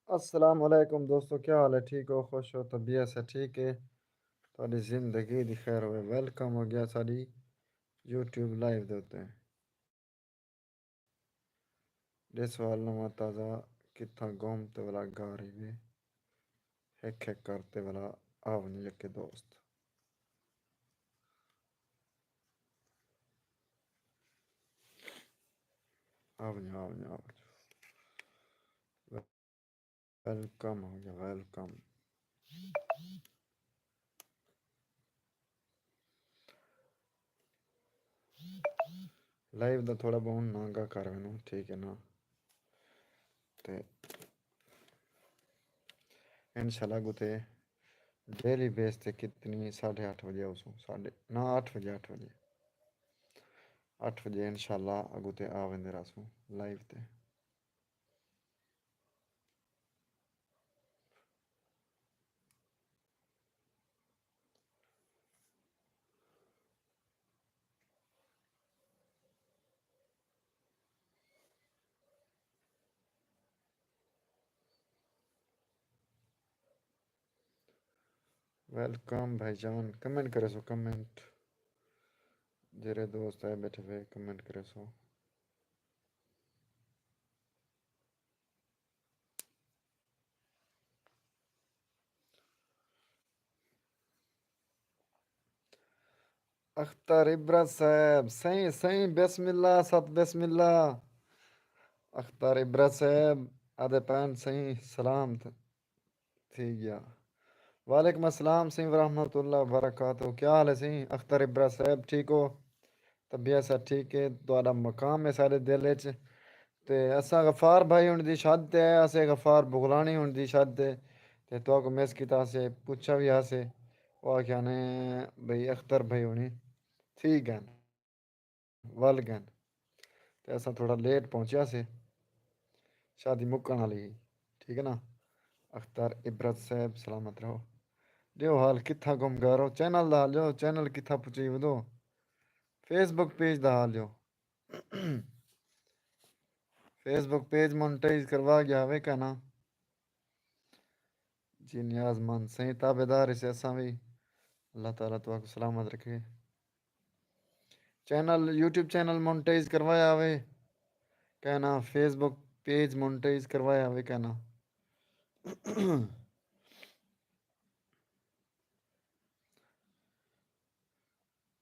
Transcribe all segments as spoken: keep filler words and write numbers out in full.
السلام علیکم دوستو، کیا حال ہے؟ ٹھیک ہو؟ خوش ہو؟ طبیعت سے ٹھیک ہے؟ تہاݙی زندگی دی خیر ہوئے۔ ویلکم ہو ڳیا ساݙی یوٹیوب لائیو دے اُتے۔ ݙے سوال نواں تازہ، کتھاں گم تے ولا گار ہیوے، ہک ہک کر تے ولا آ ونڄ یکے دوست۔ آ ونڄ، آ ونڄ، آ ونڄ۔ ویلکم ہو ڳیا، ویلکم۔ لائیو دا تھوڑا بہت نانگا کر ویندوں، ٹھیک ہے نا؟ تے انشاءاللہ اڳوں تے ڈیلی بیس تے کتنی، ساڑھے اٹھ وڄے ہوسوں، ساڑھے، نہ، اٹھ وڄے، اٹھ وڄے، اٹھ وڄے انشاءاللہ اڳوں تے آ ویندے رہسوں لائیو تے۔ ویلکم بھائی جان، کمنٹ کریسو، کمنٹ۔ جیرھے دوست آئے ٻیٹھے وے، کمنٹ کریسو۔ اختر عبرت صاحب، سئیں، سئیں، بسم اللہ، ست بسم اللہ۔ اختر عبرت صاحب آہدے پئن، سئیں، سلام تھی ڳیا۔ وعلیکم السلام سئیں ورحمۃ اللہ وبرکاتہ۔ کیا حال ہے سئیں اختر عبرت صاحب؟ ٹھیک ہو؟ طبیعت سب ٹھیک ہے؟ تہاݙا مقام ہے ساݙے دل وچ۔ تے اساں غفار بھائی ہݨ دی شاد تے آئے ہاسے، غفار بغلانی ہݨ دی شاد تے، تے تہاکوں مس کیتا ہاسے، پچھا وی ہاسے۔ او آکھیا نے بھئی اختر بھائی ہݨی تھی ڳن، ول ڳن۔ تے اساں تھوڑا لیٹ پہنچیا سے، شادی مکݨ والی ہئی، ٹھیک ہے نا؟ اختر عبرت صاحب سلامت رہو۔ ݙیو حال کتھاں گم گار ہو، چینل دا حال ݙیو، چینل کتھاں پچی ودو، فیس بک پیج دا حال ݙیو۔ فیس بک پیج مونٹائز کروا ڳیا ہوے کہ نا؟ جی نیاز مند سئیں، تابعدار اسے اساں وی۔ اللہ تعالیٰ تہاکوں سلامت رکھے۔ چینل، یوٹیوب چینل مونٹائز کروایا ہوے کہ نا؟ فیس بک پیج مونٹائز کروایا ہوے کہ نا؟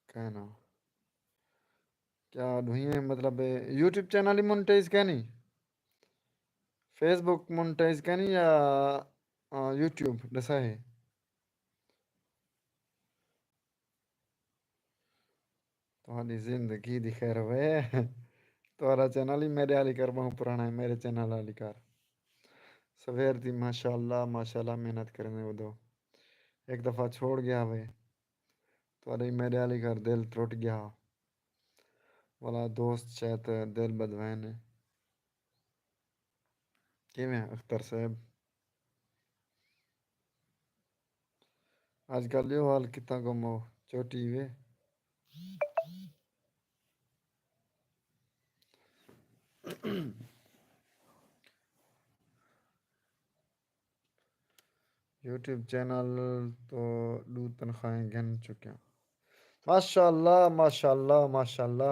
کہنا کیا ݙوہیں، مطلب، یوٹیوب چینل ہی مونٹائز کینی، فیس بک مونٹائز کینی یا، آ، یوٹیوب ݙسا ہے؟ تہاݙی زندگی دی خیر ہوئے۔ تہاݙا چینل ہی میݙے آلی کر ٻہوں پراݨا ہے، میݙے چینل آلی کر۔ سویر دی ماشاءاللہ، ماشاءاللہ محنت کریندے ودو۔ ہک دفعہ چھوڑ ڳیا ہوئے۔ تہاݙی میݙے آلی کر دل ترٹ ڳیا۔ ولا دوست شاید دل بدوین ہے۔ کیویں اختر صاحب؟ اڄ کل ایہو حال کتھاں گم ہو، چوٹی وے۔ یوٹیوب چینل تو ݙو تنخواہیں گھن چکیا۔ ماشاءاللہ، ماشاءاللہ، ماشاءاللہ۔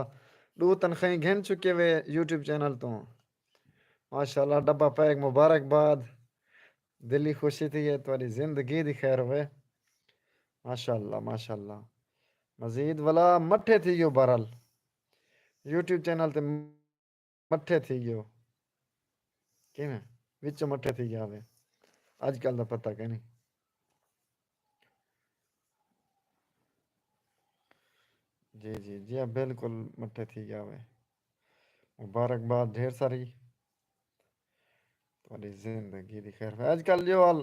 ݙو تنخواہیں گھن چکے وے یوٹیوب چینل تو۔ ماشاءاللہ، ڈبہ پیک مبارکباد۔ دلی خوشی تھی ہے، تہاݙی زندگی دی خیر ہوئے۔ ماشاءاللہ، ماشاءاللہ۔ مزید ولا مٹھے تھی ڳیو بہرحال۔ یوٹیوب چینل تے مٹھے تھی ڳیو۔ کیویں؟ وچوں مٹھے تھی ڳیا ہوئے۔ اڄ کل دا پتہ کائنی۔ جی، جی، جی، ہاں، بالکل مٹھے تھی ڳیا ہوئے۔ مبارکباد ڈھیر ساری۔ تہاݙی زندگی دی خیر ہوئے۔ اڄ کل جو حال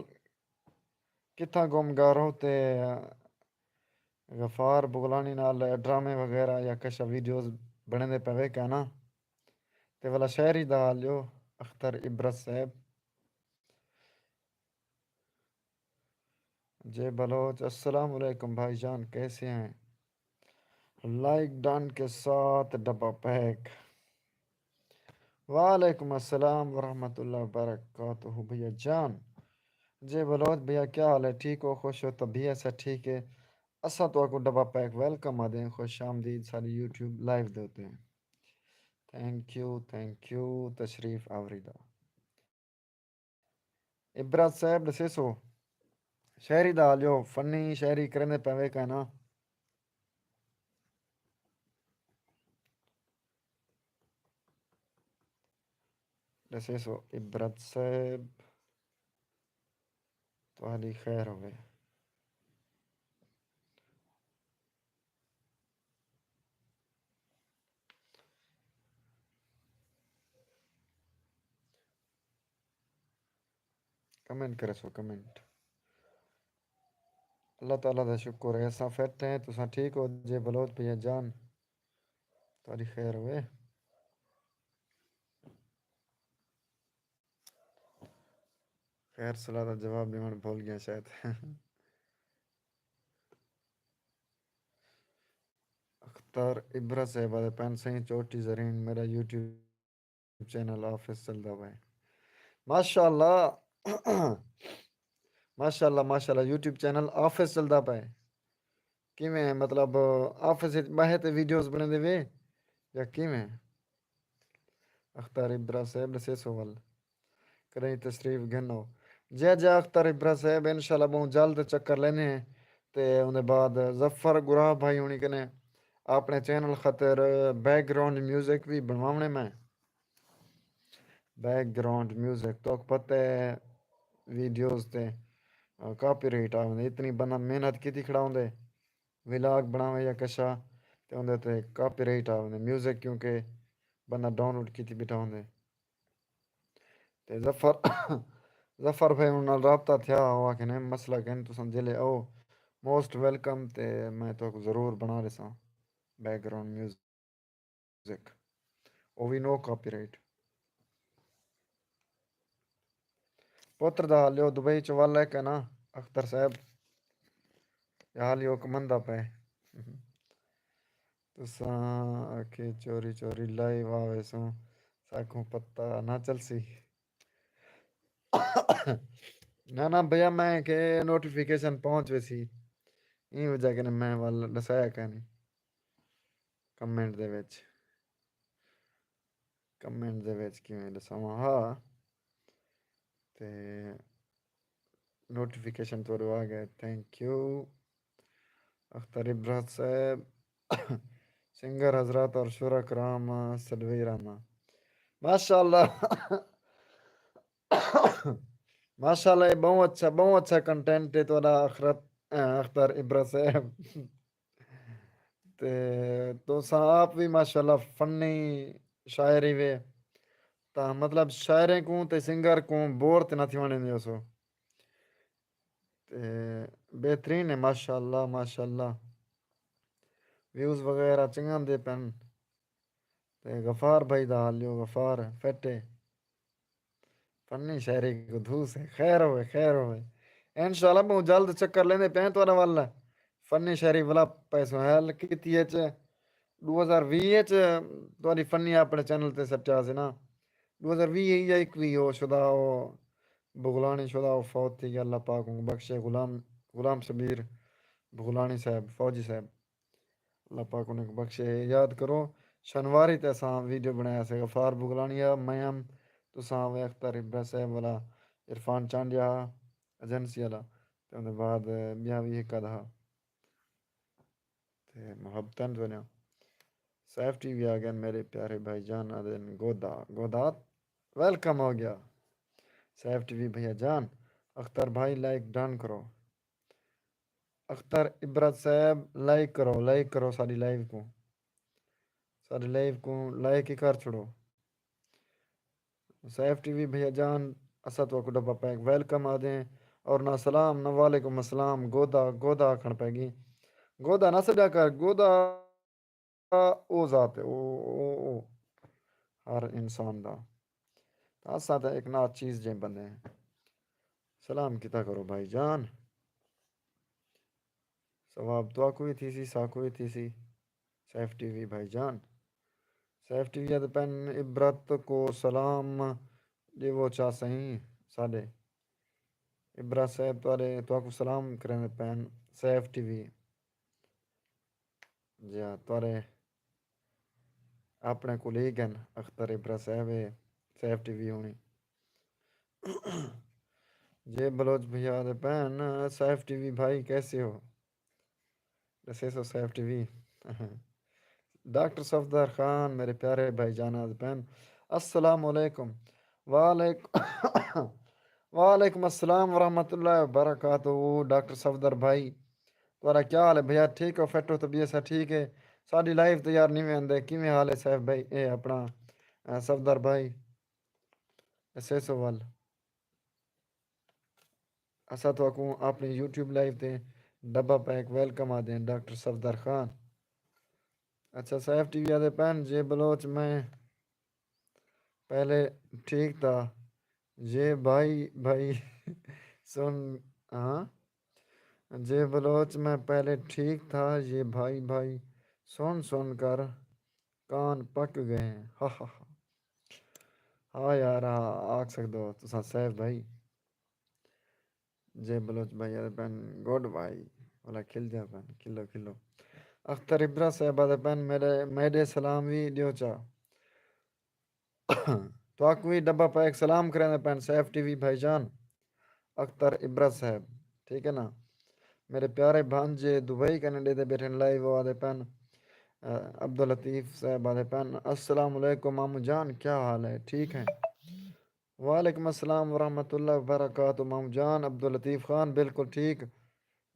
کتھاں گم گار ہو تے غفار بغلانی نال ڈرامے وغیرہ یا کشا ویڈیوز بݨیندے پئے وے کائنا؟ تے ولا شاعری دا حال جو اختر عبرت صاحب۔ جے بلوچ، السلام علیکم بھائی جان، کیسے ہیں؟ لائک ڈن کے ساتھ ڈبہ پیک۔ وعلیکم السلام ورحمۃ اللہ وبرکاتہ بھیا جان۔ جے بلوچ بھیا، کیا حال ہے؟ ٹھیک ہو؟ خوش ہو؟ طبیعت سے ٹھیک ہے؟ اساں تو کو ڈبا پیک ویلکم آدھے ہیں، خوش آمدید ساری یوٹیوب لائیو دے ہوتے ہیں۔ تھینک یو، تھینک یو، تشریف آوریدا۔ عبرت صاحب ݙسیسو، شاعری دا حال جو فنی شاعری کریندے پئے وے کائنا؟ ݙسیسو عبرت صاحب، تہاݙی خیر ہووے۔ کمنٹ کریسو، کمنٹ۔ اللہ تعالیٰ دا شکر ہے، اساں فٹ ہیں، تساں ٹھیک ہو؟ جے بلوچ بھیا جان، تہاݙی خیر ہووے۔ خیر صلاح دا جواب ݙیوݨ بھل ڳیا شاید۔ اختر عبرت صاحب آدھے پئن، سئیں چوٹی زرین، میرا یوٹیوب چینل آفس چلدا پئے۔ ماشاءاللہ، ماشاءاللہ، ماشاءاللہ، یوٹیوب چینل آفس چلدا پئے۔ کیویں، مطلب، آفس وچ ٻہہ تے ویڈیوز بݨیندے وے یا کیویں؟ اختر ابرا صاحب ݙسیسو ول کݙاہیں تشریف گھن آؤ۔ جے جے اختر ابرا صاحب، انشاءاللہ ٻہوں جلد چکر لیندے ہیں۔ تے اوندے بعد ظفر گرا بھائی ہوݨی کنے اپݨے چینل خاطر بیک گراؤنڈ میوزک وی بݨواوݨے۔ میں بیک گراؤنڈ میوزک، توک پتہ ہے ویڈیوز تے کاپی رائٹ آ ویندے۔ اتنی بندہ محنت کیتی کھڑا ہوندے، ولاگ بݨاوے یا کشا، تے اوندے تے کاپی رائٹ آ ویندے میوزک، کیونکہ بندہ ڈاؤن لوڈ کیتی بیٹھا ہوندے۔ تے ظفر ظفر بھائی انہاں نال رابطہ تھیا، او آکھے نے مسئلہ کین، تساں جیلے او موسٹ ویلکم، تے میں تہاکوں ضرور بݨا ݙیساں بیک گراؤنڈ میوزک۔ میوزک، او وی نو کاپی رائٹ۔ پتر دا حال جو دبئی چ ول ہے کہ نا؟ اختر صاحب، حال جو کمندا پئے۔ تساں آکھے چوری چوری لائیو آویسوں، ساکوں پتہ نہ چلسی۔ نہ نہ بھیا، میں کہ نوٹیفیکیشن پہنچ ویسی، ایں وجہ کنے میں ول ݙسایا کائنی۔ کمنٹ دے وچ، کمنٹ دے وچ کیویں ݙساواں؟ ہا، تے نوٹیفیکیشن تہاݙو آ ڳئے، تھینک یو۔ اختر ابرت صاحب، سنگر حضرات اور شعراء کرام سݙوئی رہنا۔ ماشاءاللہ، ماشاءاللہ، یہ بہت اچھا، بہت اچھا کنٹینٹ ہے تہاݙا اخرت، اختر ابرت صاحب۔ تے تساں آپ وی ماشاءاللہ فنی شاعر ہیوے، تاں مطلب شاعریں کوں تے سنگر کوں بور تے نہ تھیوݨ ݙیندے ہوسو۔ تے بہترین ہے، ماشاءاللہ، ماشاءاللہ۔ ویوز وغیرہ چنڳاں دے پن۔ تے غفار بھائی دا حال جو، غفار فٹ ہے۔ فنی شاعری کوں دھوس ہے۔ خیر ہووے، خیر ہووے۔ انشاءاللہ ٻہوں جلد چکر لیندے پئے ہیں تہاݙے ول۔ فنی شاعری ولا پیسوں ہیل کیتی اچ ݙو ہزار ویہہ اچ تہاݙی فنی اپݨے چینل تے سٹیا سی نا۔ ݙو ہزار ویہہ یا اکویہہ، او شدا، او بغلانی شدا، او فوت تھی ڳیا، اللہ پاک اونکوں بخشے۔ غلام، غلام شبیر بغلانی صاحب، فوجی صاحب۔ اللہ پاک انہیں کوں بخشے۔ یاد کرو، شنواری تے اساں ویڈیو بݨایا سے، غفار بغلانی آ، میں ہم، تساں ہوے اختر ابرا صاحب والا، عرفان چانڈیا ہا، ایجنسی والا، تے اوندے بعد ٻیا وی ہک ادھا۔ تے محبتاں ونڄاں۔ سیف ٹی وی آ ڳئے میرے پیارے بھائی جان، آدھن گودا، گودا ویلکم ہو گیا۔ سیف ٹی وی بھیا جان، اختر بھائی لائک ڈن کرو۔ اختر عبرت صاحب، لائک کرو، لائک کرو ساݙی لائیو کوں، ساݙی لائیو کوں لائک ہی کر چھوڑو۔ سیف ٹی وی بھیا جان، اساں تہاکوں ڈبہ پیک ویلکم آہدے ہیں، اور نہ سلام نہ وعلیکم السلام، گودا گودا آکھݨ پئے ڳی۔ گودا نہ سݙیا کر، گودا او ذات ہے، او، او، او ہر انسان دا۔ تاں اساں تاں ہک ناچیز جئیں بندے ہیں۔ سلام کیتا کرو بھائی جان۔ ثواب تہاکوں وی تھیسی، ساکوں وی تھیسی۔ سیف ٹی وی بھائی جان، سیف ٹی وی آدھے پن، عبرت کو سلام ݙیوو چا سئیں ساݙے۔ عبرت صاحب تہاݙے، تہاکوں سلام کریندے پن، سیف ٹی وی۔ جی ہاں، تہاݙے اپݨے کولیگ ہن، اختر عبرت صاحب ہے، سیف ٹی وی ہوݨی۔ جے بلوچ بھیا آدھے پن، سیف ٹی وی بھائی کیسے ہو؟ ݙسیسو سیف ٹی وی۔ ڈاکٹر صفدر خان، میرے پیارے بھائی جان آدھے پن، السلام علیکم۔ وعلیکم وعلیکم السلام ورحمۃ اللہ وبرکاتہ۔ ڈاکٹر صفدر بھائی، تہاݙا کیا حال ہے بھیا؟ ٹھیک ہو؟ فٹ ہو؟ طبیعت سا ٹھیک ہے؟ ساݙی لائیو تے یار نیویں آندے، کیویں حال ہے صاحب بھائی؟ اے اپݨا، آ، صفدر بھائی، ایس ایس او ول۔ اساں تہاکوں اپݨی یوٹیوب لائیو تے ڈبہ پیک ویلکم آہدے ہیں، ڈاکٹر صفدر خان۔ اچھا، سیف ٹی وی آہدے پن، جے بلوچ میں پہلے ٹھیک تھا، یہ بھائی بھائی سن، ہاں، جے بلوچ میں پہلے ٹھیک تھا، یہ بھائی بھائی سن سن کر کان پک گئے ہیں۔ ہا ہا ہا۔ ہاں یار، ہاں، آکھ سڳدو تساں سیف بھائی۔ جے بلوچ بھائی آہدے پن، گڈ بھائی، ولا کھل جا پن، کھلو کھلو۔ اختر عبرت صاحب آہدے پن، میݙے، میݙے سلام وی ݙیو چا۔ تہاکوں وی ڈبہ پیک سلام کریندے پن سیف ٹی وی بھائی جان، اختر عبرت صاحب، ٹھیک ہے نا؟ میرے پیارے بھانجے دبئی کینیڈے تے ٻیٹھن، لائیو آہدے پن، آ، عبداللطیف صاحب آہدے پن، السلام علیکم ماموں جان، کیا حال ہے؟ ٹھیک ہے؟ وعلیکم السلام ورحمۃ اللہ وبرکاتہ ماموں جان۔ عبداللطیف خان، بالکل ٹھیک۔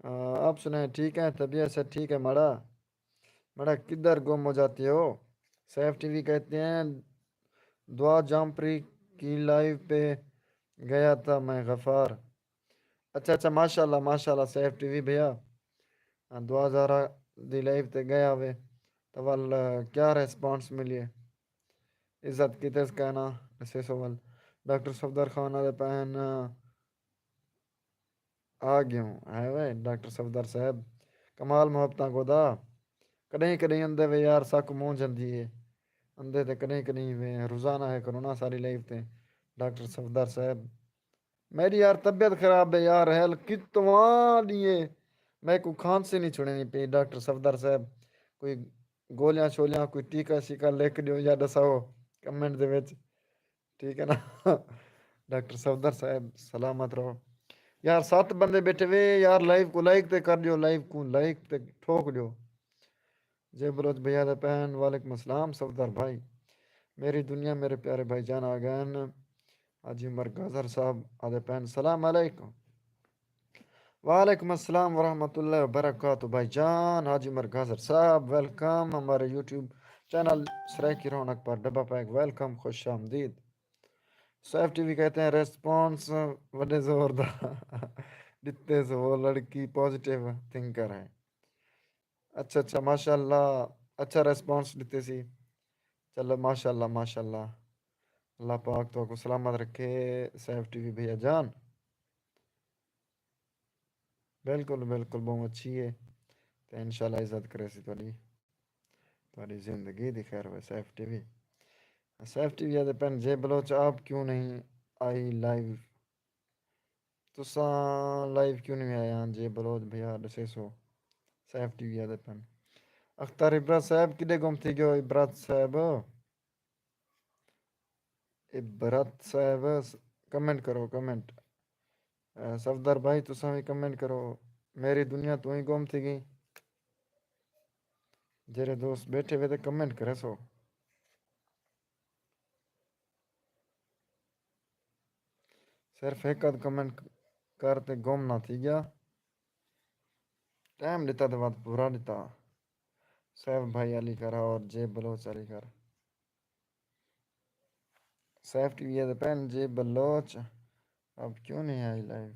آ، آپ سنائیں، ٹھیک ہیں؟ طبیعت سے ٹھیک ہے مڑا؟ مڑا کدھر گم ہو جاتے ہو؟ سیف ٹی وی کہتے ہیں، دعا جامپری کی لائیو پہ گیا تھا میں غفار۔ اچھا اچھا، ماشاء اللہ ماشاء اللہ سیف ٹی وی بھیا، دعا زارا دی لائیو تے ڳئے ہوے، تاں ول کیا ریسپانس ملیے؟ عزت کیتے اس کہنا، ݙسیسو ول۔ ڈاکٹر صفدر خان آہدے پن، آ ڳیوں، ہے وے ڈاکٹر صفدر صاحب، کمال محبتاں گودا۔ کݙہیں کݙہیں اندے وے یار، ساکوں مونجھ اندی ہے۔ اندے تے کݙہیں کݙہیں وے، روزانہ ہے کرونا ساری لائیو تے۔ ڈاکٹر صفدر صاحب، میݙی یار طبیعت خراب ہے یار، ہیل کتواں ݙینہہ میکوں کھانسی نہیں چھڑینی پئی۔ ڈاکٹر صفدر صاحب، کوئی گولیاں شولیاں، کوئی ٹیکہ شیکہ لکھ ݙیو یا ݙساؤ کمنٹ دے وچ۔ ٹھیک ہے نا؟ ڈاکٹر صفدر صاحب، سلامت رہو۔ یار، ست بندے ٻیٹھے وے یار، لائیو کوں لائک تے کر ݙیو، لائیو کوں لائک تے ٹھوک ݙیو۔ جے بلوچ بھیا آہدے پن، وعلیکم السلام صفدر بھائی۔ میری دنیا، میرے پیارے بھائی جان آ ڳئے ہن۔ حاجی عمر گازر صاحب آہدے پن، السلام علیکم۔ وعلیکم السلام ورحمۃ اللہ وبرکاتہ بھائی جان۔ حاجی عمر گازر صاحب، ویلکم ہمارے یوٹیوب چینل سرائیکی رونق پر، ڈبہ پیک ویلکم، خوش آمدید۔ سیف ٹی وی کہتے ہیں، ریسپانس وݙے زور دا ݙتے سو، وہ لڑکی پازیٹیو تھنکر ہے۔ اچھا اچھا، ماشاء اللہ، اچھا ریسپانس ݙتے سی۔ چلو، ماشاء اللہ ماشاء اللہ، اللہ پاک تہاکوں سلامت رکھے سیف ٹی وی بھیا جان۔ بالکل بالکل، ٻہوں اچھی ہے۔ تے انشاءاللہ عزت کریسی تہاݙی، تہاݙی زندگی دی خیر ہوئے سیف ٹی وی۔ سیف ٹی وی آہدے پن، جے بلوچ آپ کیوں نہیں آئی لائیو؟ تساں لائیو کیوں نہیں آئے؟ ہاں جے بلوچ بھیا ݙسیسو۔ سیف ٹی وی آہدے پن۔ اختر عبرت صاحب کݙے گم تھی ڳیو؟ عبرت صاحب، عبرت صاحب، س-، کمنٹ کرو، کمنٹ۔ اے، صفدر بھائی، تساں وی کمنٹ کرو۔ میری دنیا توں ہی گم تھی ڳئی۔ جیڑھے دوست ٻیٹھے وے تے کمنٹ کریسو۔ صرف ہک ادھ کمنٹ کر تے گم نہ تھی ڳیا۔ ٹائم ݙتا تے وقت پورا ݙتا۔ صاحب بھائی علی کر اور جے بلوچ علی کر۔ سیف ٹی وی آہدے پن، جے بلوچ اب کیوں نہیں آئی لائیو؟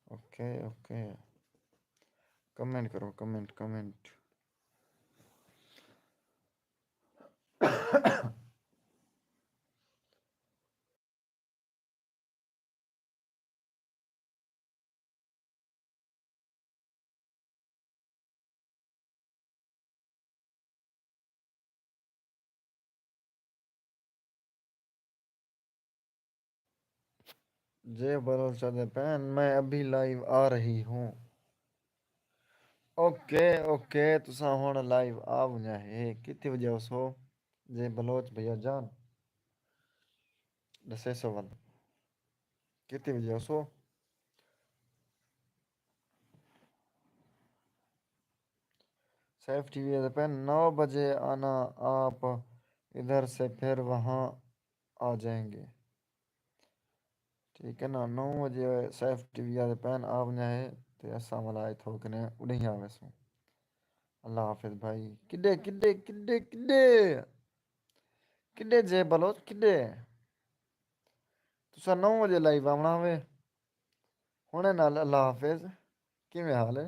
Okay, okay. کمنٹ کرو، کمنٹ، کمنٹ۔ جے بلوچ آہدے پئن، میں ابھی لائیو آ رہی ہوں۔ اوکے، اوکے، تساں ہݨ لائیو آ ونڄا ہے۔ کتھے وڄے ہو سو؟ جے بلوچ بھیا جان، ݙسے سو ول۔ کتھے وڄے ہو سو؟ سیف ٹی وی آہدے پئن، نو بجے آنا آپ ادھر سے، پھر وہاں آ جائیں گے۔ ٹھیک ہے نا، نو وڄے سیف ٹی وی آہدے پئن آ ونڄا ہے تے اساں ولا اتھوں کنے اݙہیں آ ویسوں۔ اللہ حافظ بھائی۔ کݙے، کݙے، کݙے، کݙے؟ کݙے جے بلوچ، کݙے؟ تساں نو وڄے لائیو آوݨا ہوے۔ ہݨے نال اللہ حافظ۔ کیویں حال ہے؟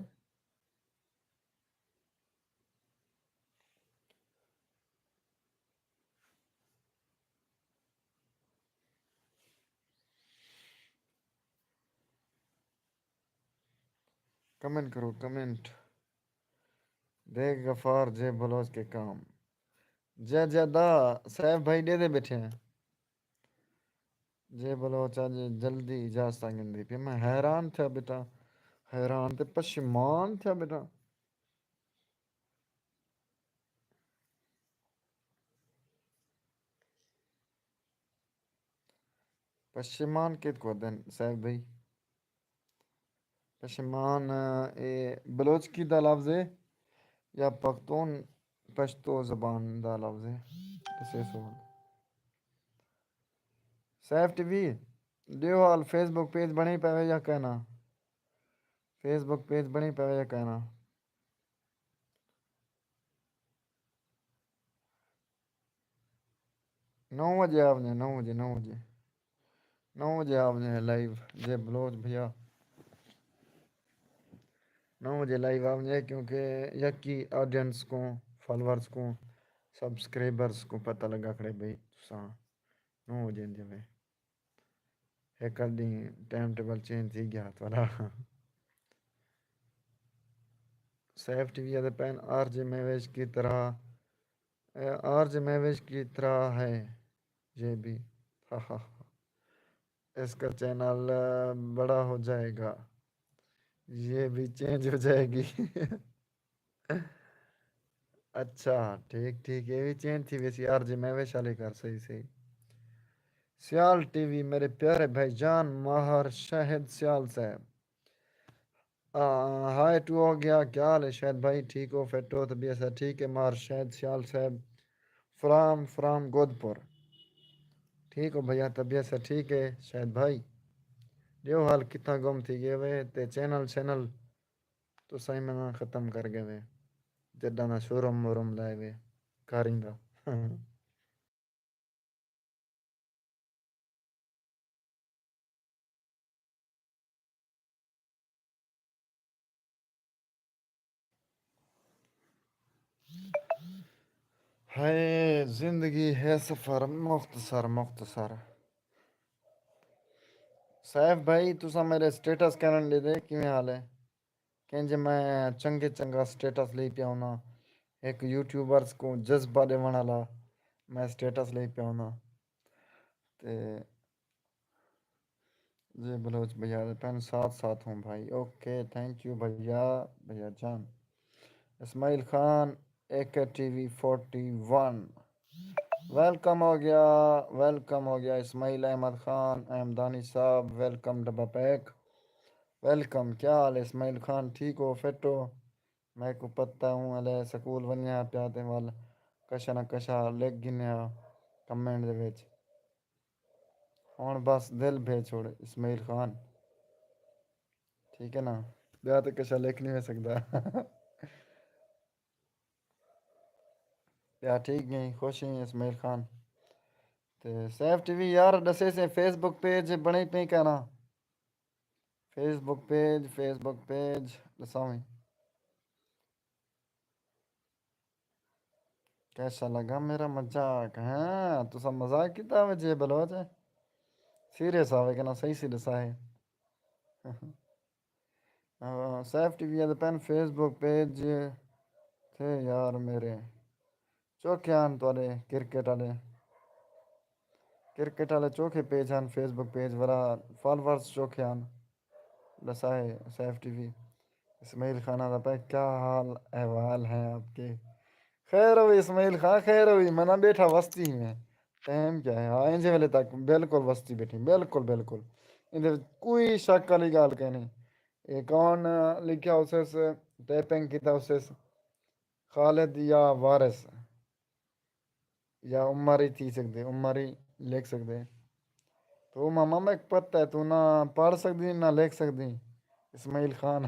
کمنٹ کرو، کمنٹ۔ دیکھ غفار جے بلوچ کے کام۔ جے جے دا سیف بھائی ݙیہدے ٻیٹھے ہیں۔ جے بلوچ اڄ جلدی اجازتاں گھندی پئی۔ میں حیران تھیا ٻیٹھاں، حیران تے پشیمان تھیا ٻیٹھاں۔ پشیمان کت کوں آہدن سیف بھائی؟ پشیمان، اے بلوچکی دا لفظ ہے یا پختون پشتو زبان دا لفظ ہے؟ ݙسے سو۔ سیف ٹی وی، ݙیہو حال، فیس بک پیج بݨی پئے یا کائنا؟ فیس بک پیج بݨی پئے یا کائنا؟ نو وڄے آ ونڄے، نو وڄے، نو وڄے۔ نو وڄے آ ونڄے لائیو، جے بلوچ بھیا۔ نو وڄے لائیو آ ونڄے، کیونکہ یکی آڈینس کوں، فالوورز کوں، سبسکرائبرز کوں پتہ لڳا کھڑے بھئی تساں نو وڄے اندے وے۔ ہک ݙینہہ ٹائم ٹیبل چینج تھی ڳیا تہاݙا۔ سیف ٹی وی آہدے پئن، آر جے مہوش کی طرح، اے، آر جے مہوش کی طرح ہے یہ بھی۔ اس کا چینل بڑا ہو جائے گا، یہ بھی چینج ہو جائے گی۔ اچھا، ٹھیک، ٹھیک، اے وی چینج تھی ویسی، آر جے مہوش آلے گھر، صحیح، صحیح۔ سیال ٹی وی، میرے پیارے بھائی جان، ماہر شاہد سیال صاحب۔ آ، ہائے ٹو ہو گیا، کیا حال ہے شاہد بھائی؟ ٹھیک ہو، فٹ ہو، طبیعت سب ٹھیک ہے؟ ماہر شاہد سیال صاحب، فرام، فرام گودپور۔ ٹھیک ہو بھیا، طبیعت سب ٹھیک ہے شاہد بھائی؟ ݙیہو حال، کتھاں گم تھی ڳئے وے؟ تے چینل، چینل تساں ہی میں ختم کر ڳئے وے، جݙاں دا شوروم ووروم لائے وے کاریں دا۔ ہے زندگی ہے سفر مختصر، مختصر۔ سیف بھائی، تساں میرے سٹیٹس کینن ݙیہدے، کیویں حال ہے؟ کینجے میں چنڳے چنڳا سٹیٹس لئی پیا ہوناں۔ ہک یوٹیوبرز کوں جذبہ ݙیوݨ والا میں سٹیٹس لئی پیا ہوناں۔ تے جے بلوچ بھیا آہدے پئن، ساتھ ساتھ ہوں بھائی۔ اوکے، تھینک یو بھیا، بھیا جان۔ اسماعیل خان، اے کے ٹی وی فورٹی ون۔ ویلکم ہو گیا، ویلکم ہو گیا اسماعیل احمد خان احمدانی صاحب، ویلکم ڈبہ پیک۔ ویلکم، کیا حال ہے اسماعیل خان؟ ٹھیک ہو، فٹ ہو؟ میکوں پتہ ہوں ہلے سکول ونڄیا پیا تے ول کشا نہ کشا لکھ گھنیا کمنٹ دے وچ۔ ہݨ بس دل بھیج چھوڑ اسماعیل خان، ٹھیک ہے نا؟ ٻیا تے کشا لکھ نہیں سڳدا۔ ٻیا ٹھیک ہیں، خوش ہیں اسماعیل خان۔ تے سیف ٹی وی یار ݙسے سے فیس بک پیج بݨے پئے کائنا؟ فیس بک پیج، فیس بک پیج ݙساویں۔ کیسا لگا میرا مذاق؟ ہاں، تساں مذاق کیتا ہوے جے بلوچ ہے؟ سیریس آوے کہ نہ، صحیح سی ݙسا ہے۔ ہاں، سیف ٹی وی آہدے پئن فیس بک پیج تھے یار میرے۔ چوکے آن تہاݙے کرکٹ آلے۔ کرکٹ والے چوکھے پیج ہن، فیس بک پیج والا فالوورز چوکھے ہن۔ ݙسائے سیف ٹی وی۔ اسماعیل خان آہدا پئے، کیا حال احوال ہیں آپ کے؟ خیر ہوئی اسماعیل خان، خیر ہوئی، میں نہ ٻیٹھا وستی میں۔ ٹائم کیا ہے؟ ہاں، اینجھے ویلے تک بالکل وستی ٻیٹھی، بالکل، بالکل۔ ایندے وچ کوئی شک والی ڳالھ کائنی۔ اے کون لکھیا ہوسس، ٹائپنگ کیتا ہوسس؟ خالد یا وارث یا عمر ہی تھی سڳدے، عمر ہی لکھ سڳدے۔ تو ماما میکوں پتہ ہے، تو نہ پڑھ سڳدی، نہ لکھ سڳدی۔ اسماعیل خان۔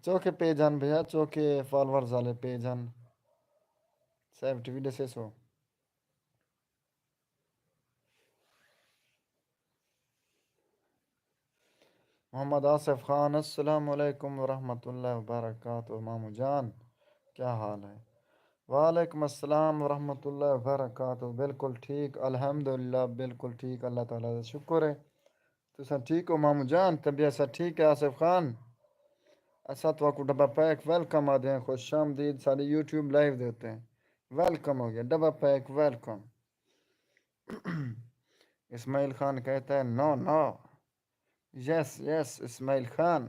چوکھے پیج ہن بھیا، چوکھے فالوورز والے پیج ہن۔ سیف ٹی وی ݙسیسو۔ محمد آصف خان، السلام علیکم ورحمۃ اللہ وبرکاتہ۔ ماموں جان، کیا حال ہے؟ وعلیکم السلام ورحمۃ اللہ وبرکاتہ۔ بالکل ٹھیک، الحمدللہ، بالکل ٹھیک، اللہ تعالیٰ دا شکر ہے۔ تساں ٹھیک ہو ماموں جان؟ طبیعت سب ٹھیک ہے؟ آصف خان، اساں تہاکوں ݙبہ پیک ویلکم آہدے ہیں، خوش آمدید ساݙے یوٹیوب لائیو دے اتے۔ ویلکم ہو ڳیا، ݙبہ پیک ویلکم۔ اسماعیل خان کہتا ہے، نو نو، یس یس اسماعیل خان۔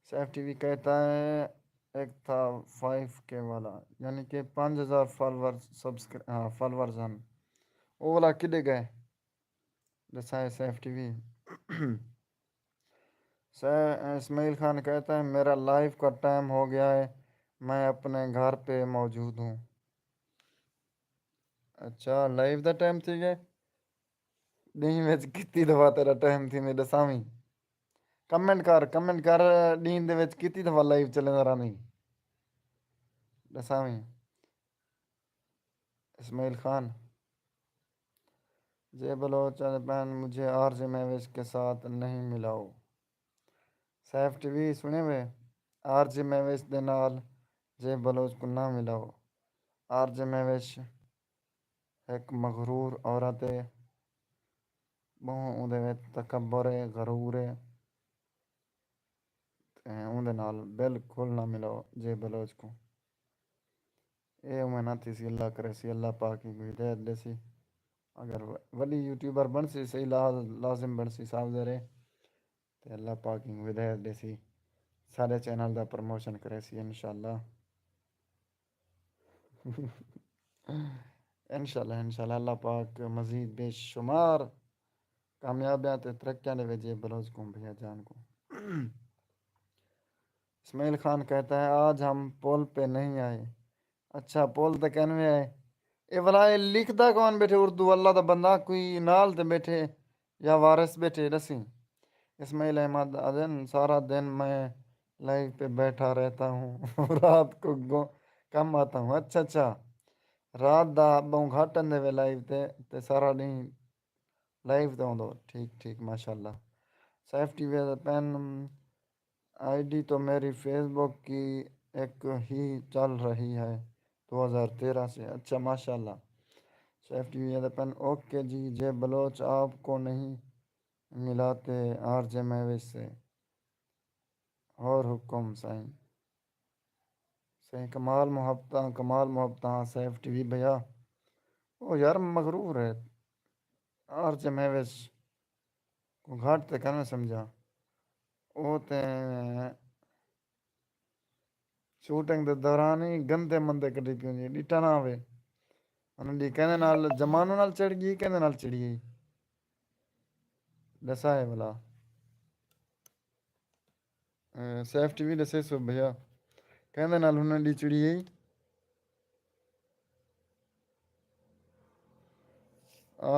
سیف ٹی وی کہتا ہے، ایک تھا فائیو کے والا، یعنی کہ پنج ہزار فالوور، سبسکرا-، ہاں، فالوورز ہن۔ او والا کݙے ڳئے؟ ݙسائے سیف ٹی وی۔ سہ-، اسماعیل خان کہتا ہے، میرا لائیو کا ٹائم ہو گیا ہے، میں اپنے گھر پہ موجود ہوں۔ اچھا، لائیو دا ٹائم تھی ڳئے؟ ݙینہہ وچ کتی دفعہ تیݙا ٹائم تھیندے، ݙساویں۔ کمنٹ کر، کمنٹ کر، ݙینہہ دے وچ کتی دفعہ لائیو چلیندا رہندیں؟ ݙساویں۔ اسماعیل خان۔ جے بلوچ آہدے پئن، مجھے آر جے مہوش کے ساتھ نہیں ملاؤ۔ سیف ٹی وی سݨے وے، آر جے مہوش دے نال جے بلوچ کوں نہ ملاؤ۔ آر جے مہوش ہک مغرور عورت ہے، ٻہوں اوندے وچ تکبر ہے، غرور ہے، تے اوندے نال بالکل نہ ملاؤ جے بلوچ کوں۔ اے اوویں نہ تھیسی، اللہ کریسی، اللہ پاک اینکوں ہدایت ݙیسی۔ اگر و-، وݙی یوٹیوبر بݨسی، صحیح لا-، لازم بݨسی، صاف ظاہر ہے۔ تے اللہ پاک اینکوں ہدایت ݙیسی، ساݙے چینل دا پروموشن کریسی انشاءاللہ۔ انشاءاللہ، انشاءاللہ اللہ پاک مزید بے شمار کامیابیاں تے ترقیاں ݙیوے جے بلوچ کوں، بھیا جان کوں۔ اسماعیل خان کہتا ہے، آج ہم پول پہ نہیں آئے۔ اچھا، پول تے کینویں آئے؟ اے ولا اے لکھدا کون ٻیٹھے اردو؟ اللہ دا بندہ کوئی نال تے ٻیٹھے یا وارث ٻیٹھے ݙسیں۔ اسماعیل احمد آہدن، سارا دن میں لائیو پہ بیٹھا رہتا ہوں، رات کو گو-، کم آتا ہوں۔ اچھا، اچھا، رات دا ٻہوں گھٹ آندے وے لائیو تے، تے سارا ݙینہہ لائیو تے ہوندو۔ ٹھیک، ٹھیک، ماشاءاللہ۔ سیف ٹی وی دا پین، آئی ڈی تو میری فیس بک کی ایک ہی چل رہی ہے، دو ہزار تیرہ سے۔ اچھا، ماشاءاللہ۔ سیف ٹی وی دا پین، اوکے جی، جے بلوچ آپ کو نہیں ملاتے آر جے مہوش سے۔ ہور حکم سائیں۔ سائیں کمال محبتاں، کمال محبتاں، سیف ٹی وی بھیا۔ او یار مغرور ہے۔ آر جے مہوش کوں گھٹ تے کیویں سمجھاں۔ او تے شوٹنگ دے دوران ہی گندے مندے کڈھی پیوں جی، ݙٹھا نہ ہووے۔ انہاں ݙی کیندے نال زمانو نال چڑھ ڳئی، کیندے نال چڑھی ڳئی۔ ݙسا ہے بھلا۔ اے، سیف ٹی وی ݙسیسو بھیا، کیندے نال ہݨ ݙی چڑھی ہئی؟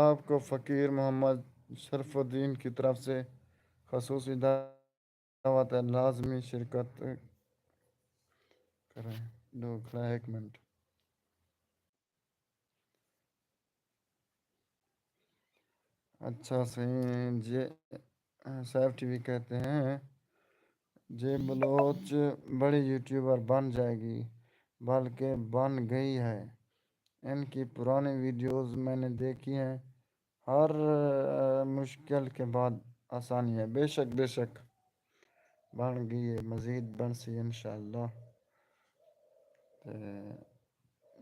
آپ کو فقیر محمد شرف الدین کی طرف سے خصوصی دعوت ہے، لازمی شرکت کریں۔ ݙو کھڑا ہے، ہک منٹ۔ اچھا سائیں، جے سیف ٹی وی کہتے ہیں، جے بلوچ بڑی یوٹیوبر بن جائے گی، بلکہ بن گئی ہے۔ ان کی پرانی ویڈیوز میں نے دیکھی ہیں، ہر مشکل کے بعد آسانی ہے۔ بے شک، بے شک، بݨ ڳئی ہے، مزید بݨسی انشاءاللہ۔ تے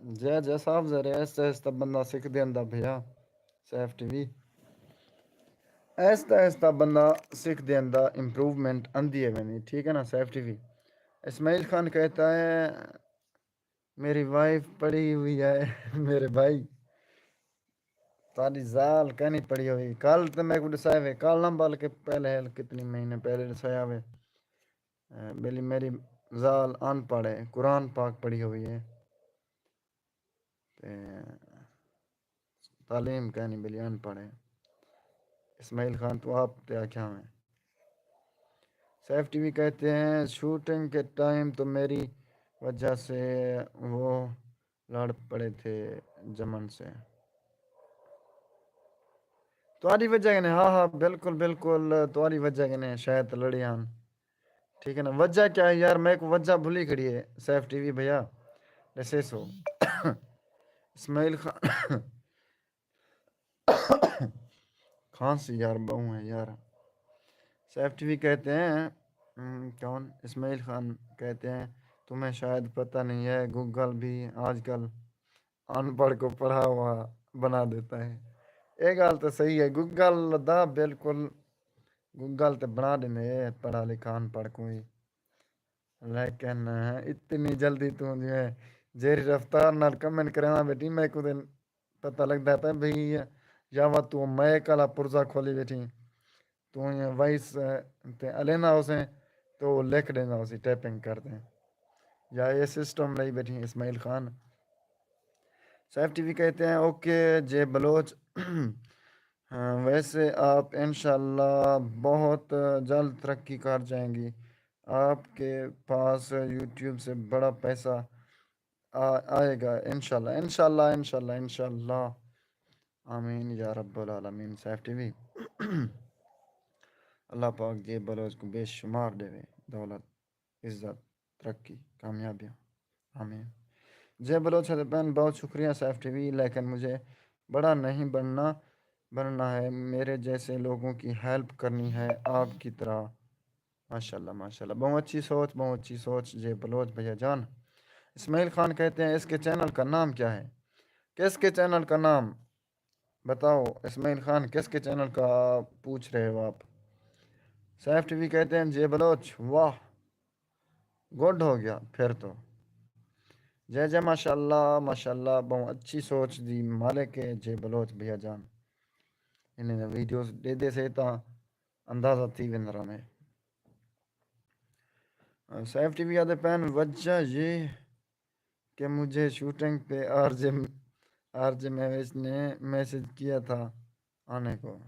جے جے صاحب ذرے آہستہ آہستہ بندہ سکھ دیندا بھیا۔ سیف ٹی وی آہستہ آہستہ بندہ سکھ دیندا، امپروومنٹ آندی ہے ویندی، ٹھیک ہے نا؟ سیف ٹی وی۔ اسماعیل خان کہتا ہے، میری وائف پڑھی ہوئی ہے میرے بھائی، تہاݙی ذال کائنی پڑھی ہوئی۔ کل تے میکوں ݙسایا وے، کل نہ بلکہ پہلے، کتنی مہینے پہلے ݙسایا وے۔ بلی میری ذال ان پڑھ ہے، قرآن پاک پڑھی ہوئی ہے تے تعلیم کائنی، بلی ان پڑھ ہے۔ اسماعیل خان تو آپ تے آکھیا میں۔ سیف ٹی وی کہتے ہیں، شوٹنگ کے ٹائم تو میری وجہ سے وہ لڑ پڑے تھے جمن سے۔ تہاݙی وجہ کنے؟ ہاں ہاں، بالکل بالکل، تہاݙی وجہ کنے شاید لڑے ہن۔ ٹھیک ہے نا؟ وجہ کیا ہے یار؟ میکوں وجہ بھلی کھڑی ہے سیف ٹی وی بھیا، ݙسے سو۔ اسماعیل خان، کھانسی یار، بہوں ہے یار۔ سیف ٹی وی کہتے ہیں، ہم، کون؟ اسماعیل خان کہتے ہیں، تمہیں شاید پتہ نہیں ہے، گوگل بھی آج کل ان پڑھ کو پڑھا ہوا بنا دیتا ہے۔ یہ گال تو صحیح ہے، گوگل دا بالکل، گوگل تے بنا دیندے پڑھا لکھا ان پڑھ کو ہی۔ لیکن اتنی جلدی تو جو ہے، جیری رفتار نال کمنٹ کرنا بیٹی، میں کو دن پتہ لگدا پئے بھئی، یا وا توں میک آلا پرزہ کھولی بیٹھی، توں یہ وائس تے الینا ہوسیں تو لکھ ݙیندا ہوسی، ٹائپنگ کر تے، یا یہ سسٹم لئی بیٹھی اسماعیل خان۔ سیف ٹی وی کہتے ہیں، اوکے جے بلوچ، ہاں، ویسے آپ انشاءاللہ بہت جلد ترقی کر جائیں گی، آپ کے پاس یوٹیوب سے بڑا پیسہ آ- آئے گا انشاءاللہ، انشاءاللہ، انشاءاللہ، انشاءاللہ۔ آمین یا رب العالمین۔ سیف ٹی وی، اللہ پاک جے بلوچ کو بے شمار ݙیوے، دولت، عزت، ترقی، کامیابیاں۔ آمین۔ جے بلوچ ہے بہن، بہت شکریہ سیف ٹی وی، لیکن مجھے بڑا نہیں بننا، بننا ہے، میرے جیسے لوگوں کی ہیلپ کرنی ہے آپ کی طرح۔ ماشاءاللہ، ماشاءاللہ، بہت اچھی سوچ، بہت اچھی سوچ جے بلوچ بھیا جان۔ اسماعیل خان کہتے ہیں، اس کے چینل کا نام کیا ہے؟ کس کے چینل کا نام؟ بتاؤ اسماعیل خان، کس کے چینل کا پوچھ رہے ہو آپ؟ سیف ٹی وی کہتے ہیں، جے بلوچ، واہ، گڈ ہو گیا پھر تو۔ جے جے، ماشاءاللہ، ماشاءاللہ، بہت اچھی سوچ دی مالک ہے جے بلوچ بھیا جان۔ انہیں ویڈیوز ݙیہدے سے تاں اندازہ تھی ویندرا میں۔ سیف ٹی وی آدھے پین، وجہ یہ کہ مجھے شوٹنگ پہ آر جے، آر جے میوش نے میسج کیا تھا آنے کو۔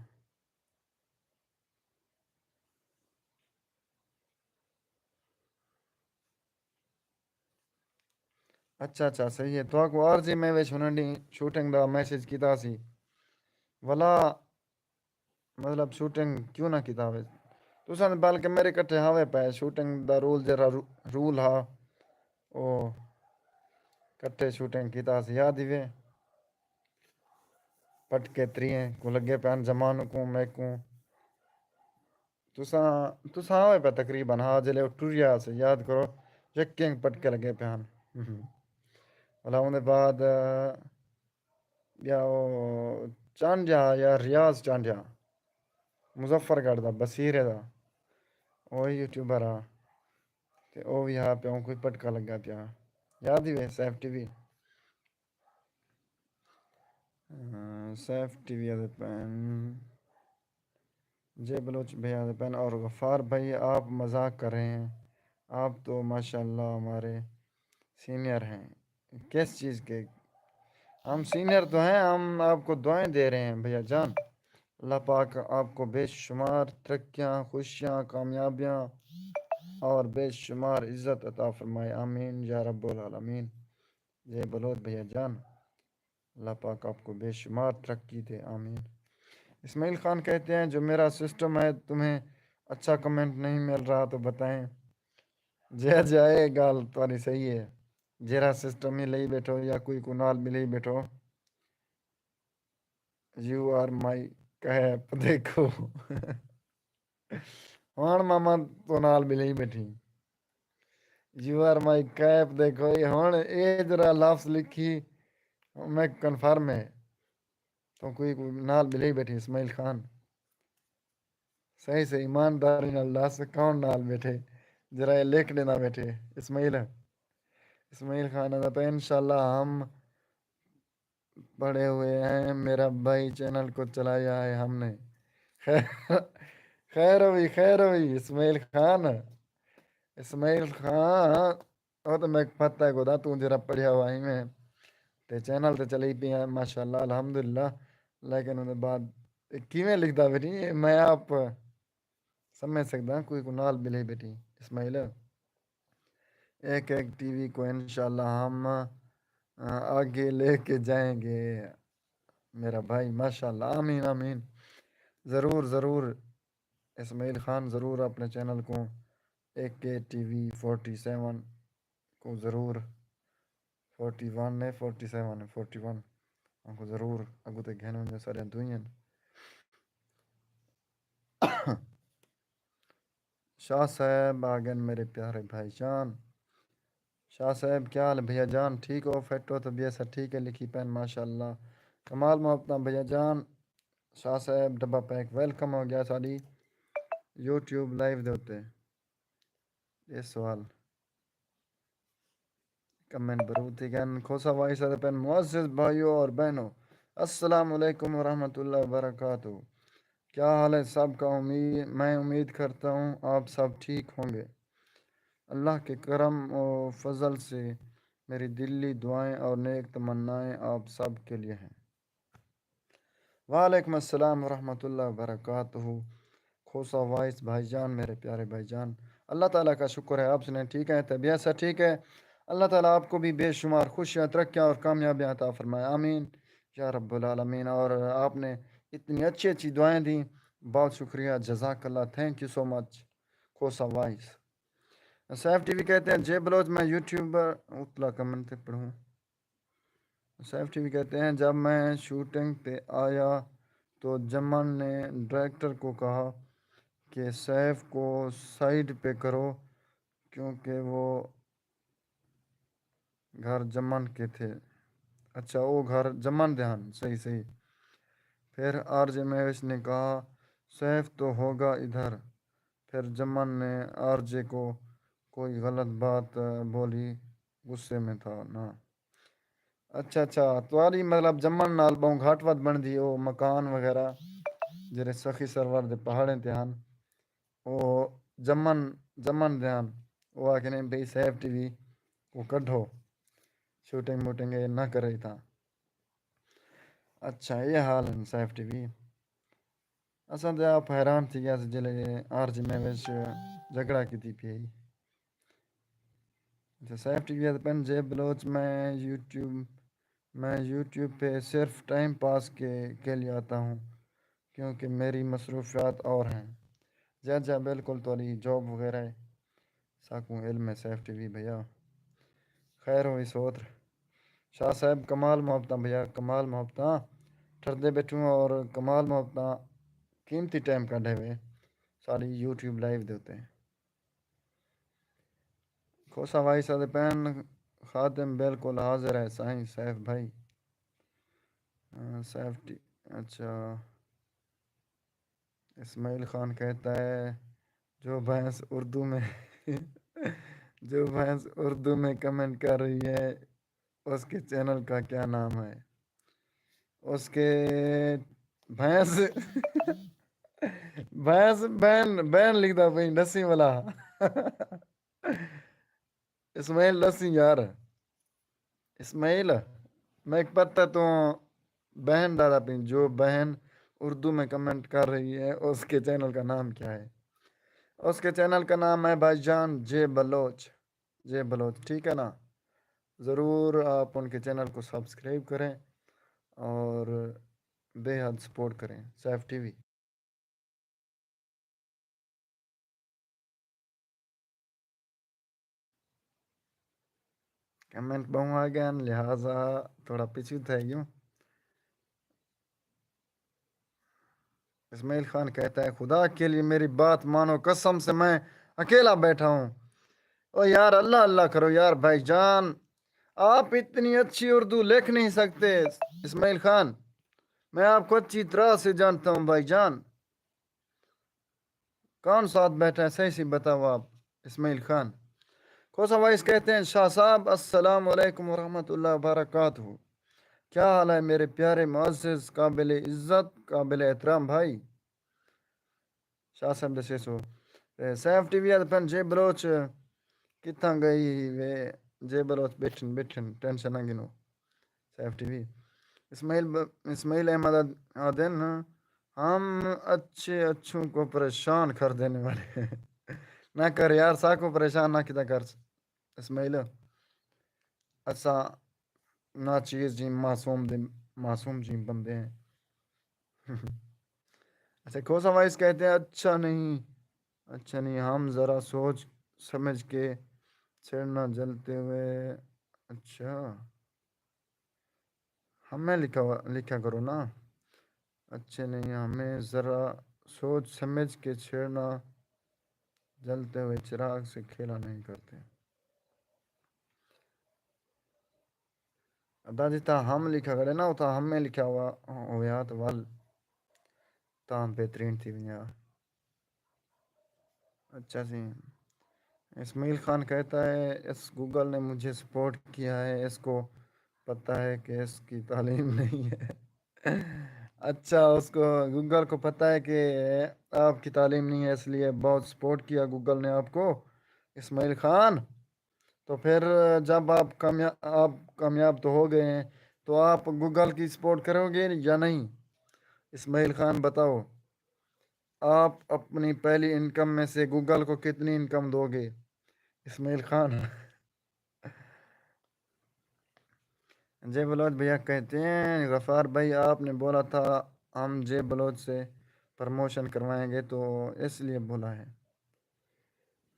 اچھا اچھا، صحیح ہے۔ تہاکوں آر جے میوش ہنن ݙینہہ شوٹنگ دا میسج کیتا سی ولا؟ مطلب شوٹنگ کیوں نہ کیتا ہوے؟ تساں بلکہ میرے کٹھے ہاوے پئے، شوٹنگ دا رول جیرا رو- رول ہا، او کٹھے شوٹنگ کیتا سی، یاد ہی وے؟ پٹکے تریہیں کو لگے پین زمان کو میکوں۔ تساں تساں ہاوے پئے تقریباً، ہا، جلے او ٹریا سے، یاد کرو، یکیں پٹکے لگے پین۔ ولا اون دے بعد یا او چانڈیا یا ریاض چانڈیا، مظفر گڑھ دا، بصیرے دا، او یوٹیوبر آ۔ تے او وی ہا پیا، اونکوں وی پٹکا لگا پیا۔ یاد ہی وے سیف ٹی وی۔ ہاں، سیف ٹی وی آدھے پین، جے بلوچ بھائی آدھے پین، اور غفار بھائی آپ مذاق کر رہے ہیں، آپ تو ماشاءاللہ ہمارے سینئر ہیں۔ کس چیز کے؟ ہم سینئر تو ہیں، ہم آپ کو دعائیں دے رہے ہیں بھیا جان۔ اللہ پاک آپ کو بے شمار ترقیاں، خوشیاں، کامیابیاں اور بے شمار عزت عطا فرمائے۔ آمین یا رب العالمین۔ جے بلوچ بھیا جان، اللہ پاک آپ کو بے شمار ترقی دے۔ آمین۔ اسماعیل خان کہتے ہیں، جو میرا سسٹم ہے، تمہیں اچھا کمنٹ نہیں مل رہا تو بتائیں۔ جے جائے گال تاری صحیح ہے۔ جیرا سسٹم ہی لئی بیٹھو یا کوئی کو نال ملئی بیٹھو، یو آر مائی کہپ دیکھو۔ ہاں ماما تو نال ملئی بیٹھی۔ یو آر مائی کیپ دیکھو، یہ ہن اے جرا لفظ لکھی، میں کنفرم ہے۔ تو کوئی، کوئی نال ملے ہی بیٹھی، اسماعیل خان۔ صحیح سے ایمانداری نال دس، کون نال بیٹھے؟ جرا یہ لکھ دینا بیٹھے۔ اسماعیل، اسماعیل خان آندا پیا، انشاءاللہ ہم پڑھے ہوئے ہیں، میرا بھائی چینل کو چلایا ہے ہم نے۔ خیر، خیر ہوئی، خیر ہوئی، اسماعیل خان، اسماعیل خان، او تو میں پتہ ہے گودا، تو جرا پڑھیا ہوا ہی میں۔ تے چینل تے چلی پیا، ماشاءاللہ، الحمدللہ۔ لیکن اون دے بعد کیویں لکھدا پئی، میں آپ سمجھ سکدا، کوئی کو نال ملے بیٹھی۔ اسماعیل، ایک ایک ٹی وی کو انشاءاللہ ہم، آ، آگے لے کے جائیں گے میرا بھائی، ماشاءاللہ، آمین، آمین۔ ضرور، ضرور، اسماعیل خان، ضرور اپنے چینل کو، اے کے ٹی وی فورٹی سیون کو ضرور، فورٹی ون نے، فورٹی سیون نے، فورٹی ون، ان کو ضرور اگوں تے گھن ونجو، ساریاں دوئیں۔ شاہ صاحب آ گئے میرے پیارے بھائی جان۔ شاہ صاحب، کیا حال ہے بھیا جان؟ ٹھیک ہو، فٹ ہو، طبیعت سب ٹھیک ہے؟ لکھی پین، ماشاءاللہ۔ کمال محبتاں بھیا جان۔ شاہ صاحب، ڈبہ پیک ویلکم ہو گیا ساڈی یوٹیوب لائیو دے اتے۔ یہ سوال، کمنٹ برو تھی گن۔ کھوسا وائس آتے پین، معزز بھائیوں اور بہنوں، السلام علیکم ورحمۃ اللہ وبرکاتہ۔ کیا حال ہے سب کا؟ امید، میں امید کرتا ہوں آپ سب ٹھیک ہوں گے۔ اللہ کے کرم و فضل سے میری دلی دعائیں اور نیک تمنائیں آپ سب کے لیے ہیں۔ وعلیکم السلام ورحمۃ اللہ وبرکاتہ۔ کھوسا وائس بھائی جان، میرے پیارے بھائی جان، اللہ تعالیٰ کا شکر ہے، آپ سنیں، ٹھیک ہے، طبیعت سے ٹھیک ہے۔ اللہ تعالیٰ آپ کو بھی بے شمار خوشیاں، ترقیاں اور کامیابیاں عطا فرمائے، آمین یا رب العالمین۔ اور آپ نے اتنی اچھی اچھی دعائیں دیں، بہت شکریہ، جزاک اللہ، thank you so much۔ Khosa voice. Saif T V کہتے ہیں، جے بلوچ، میں یوٹیوبر، اتلا کمنٹ تے پڑھوں۔ سیف ٹی وی کہتے ہیں، جب میں شوٹنگ پہ آیا تو جمن نے ڈائریکٹر کو کہا کہ سیف کو سائیڈ پہ کرو، کیونکہ وہ گھر جمن کے تھے۔ اچھا، وہ گھر جمن دے ہن، صحیح، صحیح۔ پھر آر جے مہوش نے کہا، سیف تو ہوگا ادھر۔ پھر جمن نے آر جے کو کوئی غلط بات بولی، غصے میں تھا نا۔ اچھا، اچھا، تہاݙی مطلب جمن نال ٻہوں گھٹ ودھ بݨدی، او مکان وغیرہ جیڑھے سخی سرور دے پہاڑیں تے ہن، او جمن، جمن دے ہن۔ او آکھے نے بھئی سیف ٹی وی کو کڈھو، شوٹنگ موٹنگ اے نہ کرے تاں۔ اچھا، اے حال ہن سیف ٹی وی۔ اساں تے آپ حیران تھی ڳیا سے جیلے آر جے مہوش جھگڑا کیتی پئی ہئی۔ اچھا، سیف ٹی وی آتے پن، جے بلوچ، میں یوٹیوب، میں یوٹیوب پہ صرف ٹائم پاس کے، کے لیے آتا ہوں، کیونکہ میری مصروفیات اور ہیں۔ جی، جی، بالکل، تہاݙی جاب وغیرہ ہے۔ ساکوں علم ہے سیف ٹی وی بھیا۔ خیر ہوئی سوتر۔ شاہ صاحب، کمال محبتاں بھیا، کمال محبتاں۔ ٹھردے ٻیٹھوں اور کمال محبتاں، قیمتی ٹائم کڈھے ہوئے ساݙی یوٹیوب لائیو دے اتے۔ کھوسا وائس آتے پن، خادم بالکل حاضر ہے سائیں سیف بھائی۔ آ، سیف ٹی، اچھا۔ اسماعیل خان کہتا ہے، جو بھینس اردو میں، جو بھینس اردو میں کمنٹ کر رہی ہے، اس کے چینل کا کیا نام ہے؟ اس کے بھینس، بھینس بین، بین لکھدا پئی، ڈسی والا۔ اسماعیل، ڈسی یار۔ اسماعیل، میں ایک پتہ تو بہن دادا پہ، جو بہن اردو میں کمنٹ کر رہی ہے، اس کے چینل کا نام کیا ہے؟ اس کے چینل کا نام ہے بھائی جان جے بلوچ۔ جے بلوچ، ٹھیک ہے نا؟ ضرور آپ ان کے چینل کو سبسکرائب کریں اور بے حد سپورٹ کریں سیف ٹی وی۔ کمنٹ ٻہوں آ ڳئن، لہذا تھوڑا پچھے تھے ڳیوں۔ اسماعیل خان کہتا ہے، خدا کے لیے میری بات مانو، قسم سے میں اکیلا بیٹھا ہوں، او یار، اللہ اللہ کرو یار بھائی جان، آپ اتنی اچھی اردو لکھ نہیں سکتے۔ اسماعیل خان، میں آپ کو اچھی طرح سے جانتا ہوں بھائی جان۔ کون ساتھ بیٹھا ہے، صحیح سی بتاؤ آپ۔ اسماعیل خان، کھوسہ وائس کہتے ہیں، شاہ صاحب السلام علیکم ورحمۃ اللہ وبرکاتہ، کیا حال ہے میرے پیارے معزز قابل عزت قابل احترام بھائی؟ شاہ صاحب دسے سو۔ تے سیف ٹی وی آدھے پن، جے بلوچ کتھاں گئی وے؟ جے بلوچ بیٹھن، بیٹھن، ٹینشن نہ گھنو۔ سیف ٹی وی۔ اسماعیل ب-، اسماعیل احمد آد-، آدھن، ہم اچھے اچھوں کو پریشان کر دینے والے ہیں۔ نہ کر یار، ساکوں پریشان نہ کیتا کر۔ اسماعیل، اساں ناچیز جی، معصوم دے، معصوم جی بندے ہیں۔ اچھا، کھوسہ وائس کہتے ہیں، اچھا نہیں، اچھا نہیں، ہم ذرا سوچ سمجھ کے چھیڑنا جلتے ہوئے۔ اچھا، ہمیں لکھا ہوا، لکھا کرو نا۔ اچھے نہیں، ہمیں ذرا سوچ سمجھ کے چھیڑنا، جلتے ہوئے چراغ سے کھیلا نہیں کرتے۔ ادا جی تاں ہم لکھا کرے نا، اتھاں ہمیں لکھا ہوا ہویا تو ول تاں بہترین تھی ونجا۔ اچھا سی۔ اسماعیل خان کہتا ہے، اس گوگل نے مجھے سپورٹ کیا ہے، اس کو پتہ ہے کہ اس کی تعلیم نہیں ہے۔ اچھا، اس کو، گوگل کو پتہ ہے کہ آپ کی تعلیم نہیں ہے، اس لیے بہت سپورٹ کیا گوگل نے آپ کو۔ اسماعیل خان، تو پھر جب آپ کامیاب، آپ کامیاب تو ہو گئے ہیں، تو آپ گوگل کی سپورٹ کرو گے یا نہیں؟ اسماعیل خان، بتاؤ، آپ اپنی پہلی انکم میں سے گوگل کو کتنی انکم دو گے؟ اسماعیل خان۔ جے بلوچ بھیا کہتے ہیں، غفار بھائی، آپ نے بولا تھا ہم جے بلوچ سے پروموشن کروائیں گے، تو اس لیے بولا ہے۔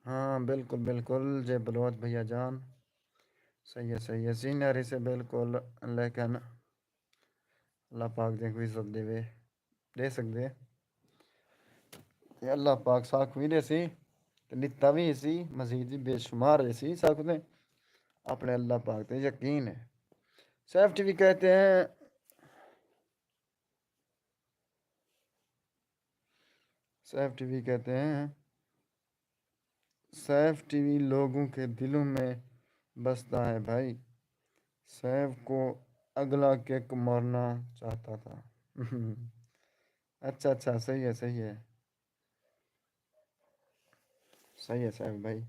ہاں، بالکل، بالکل، جے بلوچ بھیا جان۔ صحیح ہے، صحیح ہے، سینئر ہی سے بالکل، لیکن اللہ پاک جیں کو عزت دے وے، دے سکدے۔ تے اللہ پاک ساکوں وی ݙیسی، تے ݙتا وی ہیسی، مزید وی بے شمار ݙیسی، ساکوں تے اپݨے اللہ پاک تے یقین ہے۔ سیف ٹی وی کہتے ہیں، سیف ٹی وی کہتے ہیں، سیف ٹی وی لوگوں کے دلوں میں بستا ہے بھائی۔ سیف کو اگلا کک مارنا چاہتا تھا۔ اچھا، اچھا، صحیح ہے، صحیح ہے۔ صحیح ہے سیف بھائی۔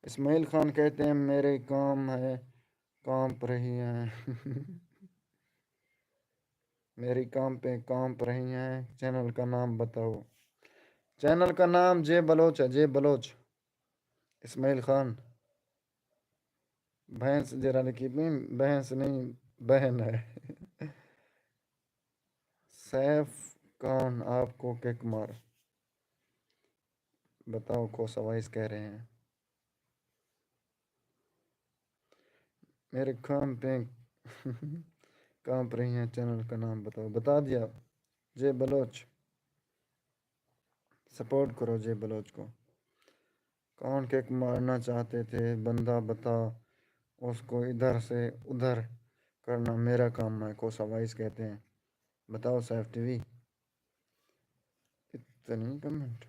اسماعیل خان کہتے ہیں، میرے کام ہے، کانپ رہی ہیں۔ میری کام پہ کانپ رہی ہیں، چینل کا نام بتاؤ۔ چینل کا نام جے بلوچ ہے، جے بلوچ۔ اسماعیل خان۔ بھینس جیرھا لکھی پئی، بھینس نہیں، بہن ہے۔ سیف کون آپ کو کک مار؟ بتاؤ، کھوسہ وائس کہہ رہے ہیں۔ میرے کام پہ کانپ رہی ہیں، چینل کا نام بتاؤ۔ بتا دیا، جے بلوچ۔ سپورٹ کرو جے بلوچ کو۔ کون کک مارنا چاہتے تھے، بندہ بتا، اس کو ادھر سے ادھر کرنا میرا کام ہے، کھوسہ وائس کہتے ہیں۔ بتاؤ سیف ٹی وی۔ اتنی کمنٹ۔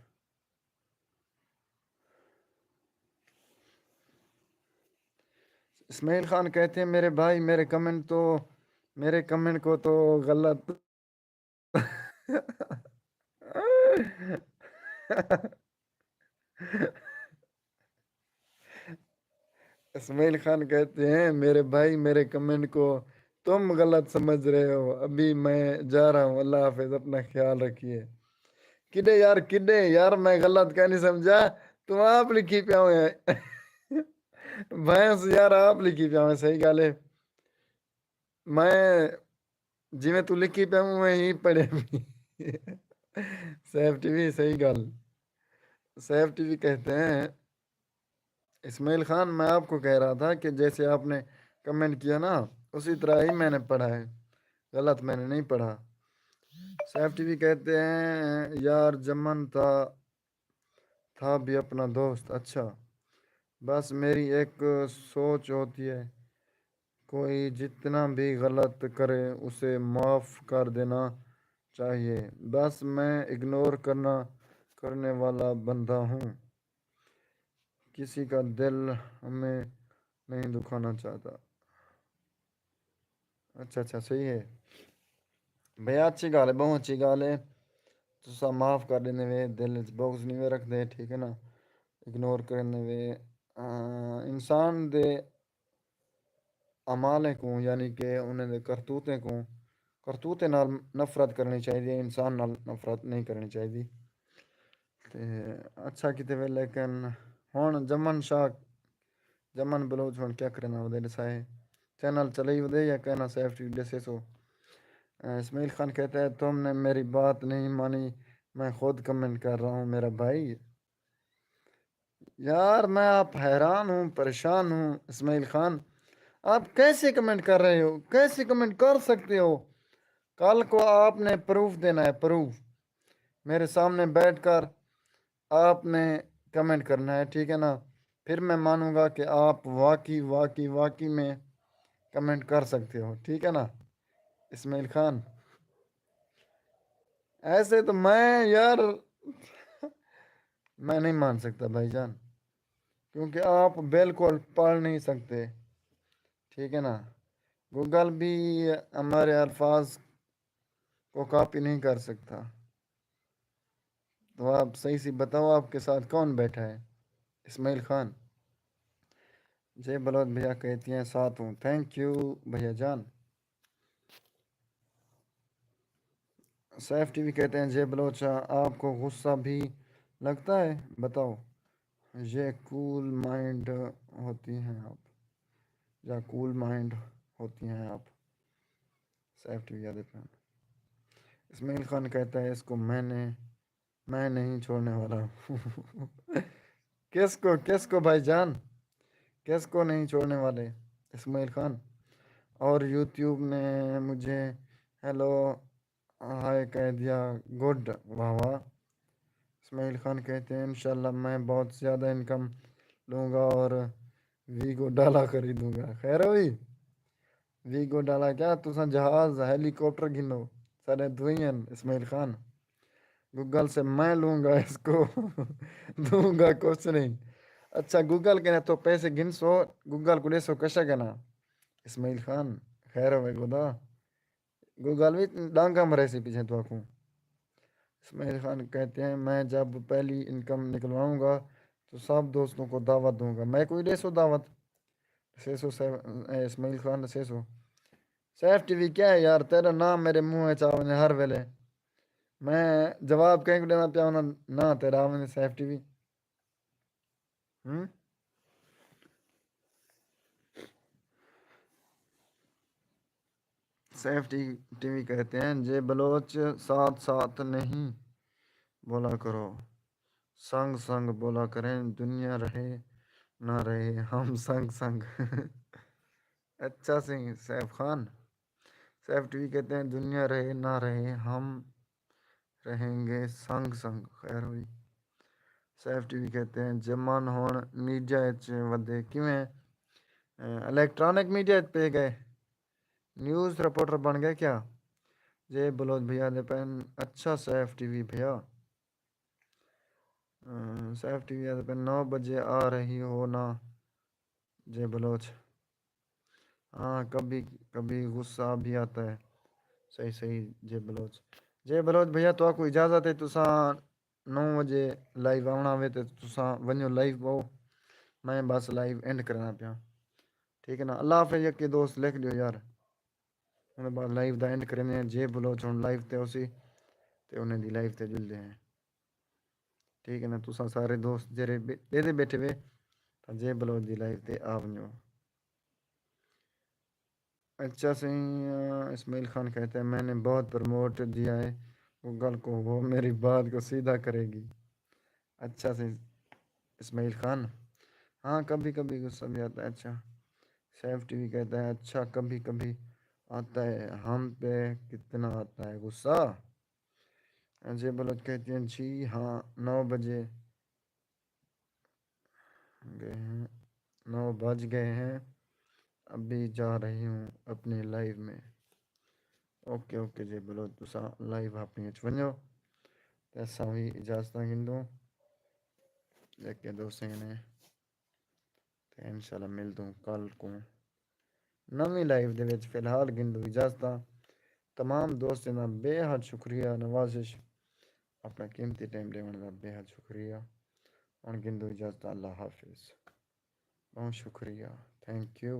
اسماعیل خان کہتے ہیں، میرے بھائی، میرے کمنٹ تو، میرے کمنٹ کو تو غلط اسماعیل خان کہتے ہیں، میرے بھائی، میرے کمنٹ کو تم غلط سمجھ رہے ہو، ابھی میں جا رہا ہوں، اللہ حافظ، اپنا خیال رکھیے۔ کݙے یار، کݙے یار، میں غلط کائنی سمجھا، توں آپ لکھی پیا ہوئے۔ بھینس یار، آپ لکھی پیا ہوئے، صحیح ڳالھ ہے۔ میں جیویں توں لکھی پیا، اونویں ہی پڑھے پئی۔ سیف ٹی وی، صحیح ڳالھ۔ سیف ٹی وی کہتے ہیں، اسماعیل خان، میں آپ کو کہہ رہا تھا کہ جیسے آپ نے کمنٹ کیا نا، اسی طرح ہی میں نے پڑھا ہے، غلط میں نے نہیں پڑھا۔ سیف ٹی وی کہتے ہیں، یار جمن تھا، تھا بھی اپنا دوست۔ اچھا، بس میری ایک سوچ ہوتی ہے، کوئی جتنا بھی غلط کرے اسے معاف کر دینا چاہیے۔ بس میں اگنور کرنا کرنے والا بندہ ہوں، کسی کا دل میں نہیں دکھانا چاہتا۔ اچھا اچھا، صحیح ہے بھیا، اچھی ڳالھ ہے، ٻہوں اچھی ڳالھ ہے۔ تساں معاف کر ݙیندے وے، دل وچ بغض نہیں وے رکھدے، ٹھیک ہے نا؟ اگنور کر ݙیندے وے۔ آ، انسان دے اعمالیں کوں، یعنی کہ انہیں دے کرتوتیں کوں، کرتوتیں نال نفرت کرنی چاہیے، انسان نال نفرت نہیں کرنی چاہیے۔ تے اچھا کیتے وے، لیکن ہݨ جمن شاہ، جمن بلوچ ہݨ کیا کرنا ودے ݙسائے؟ چینل چلائی ودے یا کہنا؟ سیف ٹی وی ݙسے سو۔ اسماعیل خان کہتا ہے، تم نے میری بات نہیں مانی، میں خود کمنٹ کر رہا ہوں میرا بھائی۔ یار میں آپ حیران ہوں، پریشان ہوں اسماعیل خان، آپ کیسے کمنٹ کر رہے ہو؟ کیسے کمنٹ کر سکتے ہو؟ کل کو آپ نے پروف دینا ہے، پروف۔ میرے سامنے بیٹھ کر آپ نے کمنٹ کرنا ہے، ٹھیک ہے نا؟ پھر میں مانوں گا کہ آپ واقعی واقعی واقعی میں کمنٹ کر سکتے ہو، ٹھیک ہے نا؟ اسماعیل خان، ایسے تو میں یار میں نہیں مان سکتا بھائی جان، کیونکہ آپ بالکل پڑھ نہیں سکتے، ٹھیک ہے نا؟ گوگل بھی ہمارے الفاظ کو کاپی نہیں کر سکتا۔ تو آپ صحیح سی بتاؤ، آپ کے ساتھ کون بیٹھا ہے؟ اسماعیل خان۔ جے بلوچ بھیا کہتی ہیں ساتھ ہوں۔ تھینک یو بھیا جان۔ سیف ٹی وی کہتے ہیں، جے بلوچ آپ کو غصہ بھی لگتا ہے؟ بتاؤ، یہ کول مائنڈ ہوتی ہیں آپ، یا کول مائنڈ ہوتی ہیں آپ؟ سیف ٹی وی یاد پہ۔ اسماعیل خان کہتا ہے، اس کو میں نے، میں نہیں چھوڑنے والا۔ کس کو، کس کو بھائی جان، کس کو نہیں چھوڑنے والے؟ اسماعیل خان۔ اور یوٹیوب نے مجھے ہیلو ہائے کہہ دیا، گڈ، واہ واہ۔ اسماعیل خان کہتے ہیں، انشاءاللہ میں بہت زیادہ انکم لوں گا اور ویگو ڈالا خریدوں گا۔ خیر ہوئی؟ ویگو ڈالا کیا؟ تساں جہاز، ہیلی کاپٹر گھنو، سارے دوئیں ہن۔ اسماعیل خان، گوگل سے میں لوں گا اس کو، دوں گا کچھ نہیں۔ اچھا، گوگل کنے تو پیسے گھنسو، گوگل کو ݙیسو کشا کنا؟ اسماعیل خان، خیر ہوئے خدا۔ گوگل بھی ڈانگا مرے سی پیچھے تو آکھوں۔ اسماعیل خان کہتے ہیں، میں جب پہلی انکم نکلواؤں گا تو سب دوستوں کو دعوت دوں گا۔ میں کوئی ݙیسو دعوت؟ ݙسیسو سیف-، اے اسماعیل خان ݙسیسو۔ سیف ٹی وی کیا ہے یار، تیرا نام میرے منہ وچ آوندے ہر ویلے۔ میں جواب کہیں کو ݙیندا پیا ہوندا، نہ تیرا آوندے سیف ٹی وی۔ ہوں؟ سیف ٹی-، ٹی وی کہتے ہیں، جے بلوچ ساتھ ساتھ نہیں بولا کرو، سنگ سنگ بولا کریں، دنیا رہے نہ رہے، ہم سنگ سنگ۔ اچھا سی سیف خان۔ سیف ٹی وی کہتے ہیں، دنیا رہے نہ رہے، ہم رہیں گے سنگ سنگ۔ خیر ہوئی۔ سیف ٹی وی کہتے ہیں، جمن ہݨ میڈیا اچ ودے کیویں؟ اے، الیکٹرانک میڈیا اچ پے ڳئے، نیوز رپورٹر بݨ ڳئے کیا؟ جے بلوچ بھیا دے پن، اچھا سیف ٹی وی بھیا۔ اے، سیف ٹی وی دے پن، نو بجے آ رہی ہو نا؟ جے بلوچ۔ ہاں، کبھی کبھی غصہ بھی آتا ہے۔ صحیح صحیح، جے بلوچ۔ جے بلوچ بھیا، تہاکوں اجازت ہے، تساں نو وجے لائیو آوݨا ہوے تے تساں ونڄو لائیو پاؤ، میں بس لائیو اینڈ کرنا پیا۔ ٹھیک ہے نا؟ اللہ حافظ، یکے دوست لکھ ݙیو یار۔ انہیں بعد لائیو دا اینڈ کریندے ہیں۔ جے بلوچ ہݨ لائیو تے ہوسی تے انہیں دی لائیو تے جلدے ہیں۔ ٹھیک ہے نا؟ تساں سارے دوست جیڑھے بے-، ݙیہدے بیٹھے وے، تاں جے بلوچ دی لائیو تے آ ونڄو۔ اچھا سئیں، اسماعیل خان کہتے ہیں، میں نے بہت پروموٹ دیا ہے گوگل کو، وہ میری بات کو سیدھا کرے گی۔ اچھا سئیں اسماعیل خان، ہاں، کبھی کبھی غصہ بھی آتا ہے۔ اچھا، سیف ٹی وی کہتا ہے، اچھا، کبھی کبھی آتا ہے، ہم پہ کتنا آتا ہے غصہ؟ جے بلوچ کہتے ہیں، جی ہاں، نو بجے۔ گئے ہیں، نو بج گئے ہیں، ابھی جا رہی ہوں اپنی لائیو میں۔ اوکے اوکے جی، بلو تساں لائیو اپنی اچ ونجو، تے اساں وی اجازتاں گھندوں، ایک دوستیں نے، تے انشاءاللہ ملدوں کل کو نویں لائیو دے وچ۔ فی الحال گھندوں اجازتاں۔ تمام دوستیں دا بے حد شکریہ، نوازش، اپنا قیمتی ٹائم ڈیوݨ دا بے حد شکریہ۔ ہݨ گھندوں اجازتاں، اللہ حافظ۔ بہت شکریہ، تھینک یو۔